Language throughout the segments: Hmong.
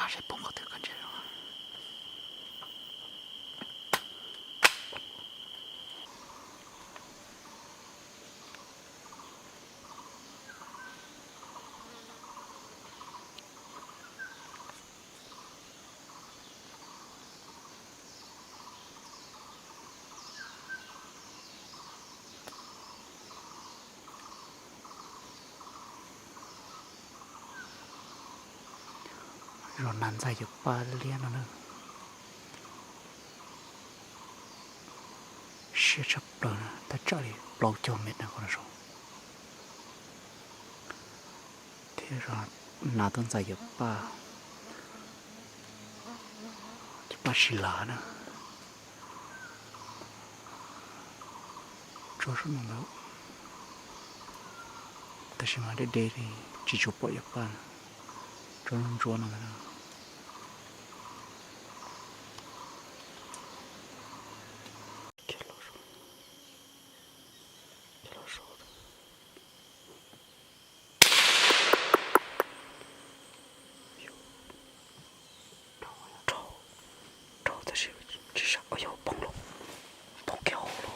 Saib poob qhov twg koj ntsia. Zos Nas Ntxais Yawm Paj liab no na. Siab tshaj plaws na, thaj tsam li plaub caug mev na qhov no saud. Thiab zos Nas Tuaj Ntxais Yawm Paj, Yawm Paj Sis Lav na. Tsob saum no ntag, tab sis mas deb deb li tsis tshua pom Yawm Paj. Tsob ntsuab no ntag. Raug, raug tab sis tsis sab, yog poob lauj, poob kiag hauv lauj.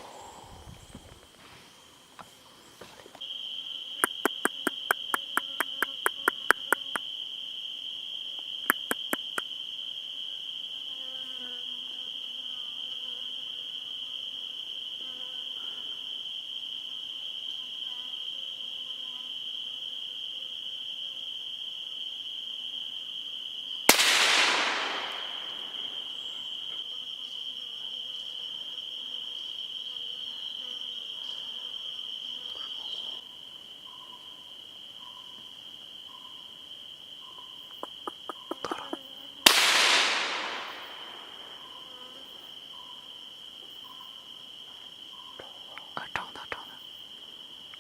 Raug ntag, raug ntag.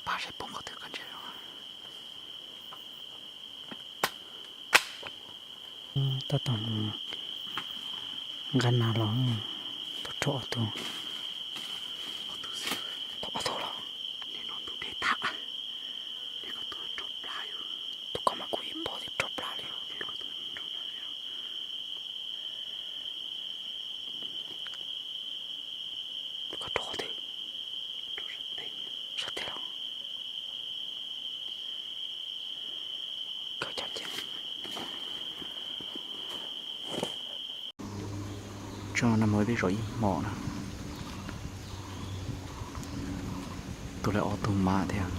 Pab saib poob qhov twg koj ntsia. Tab tom nqa nas los, tau raug ob tug, tau ob tug los. Tus ko mas kuv yeej paub tias raug plab li. Koj raug qhov twg? Sab teg los? Kawg cov cia. Tso no mus peb zov ib hmos na. Tus lawv ob tug mas thiab.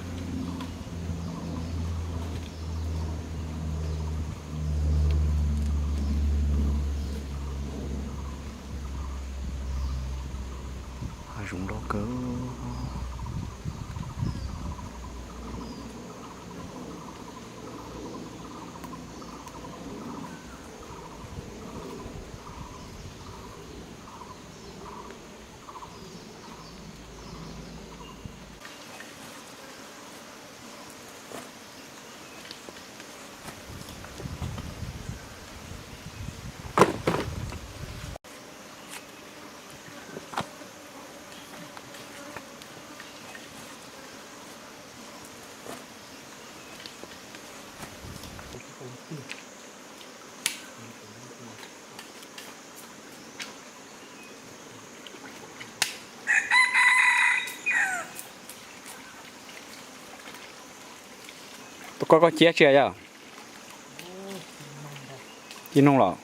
Hav zoov loj kawg. Tus ko koj ciab tsis yog? Ci noog los?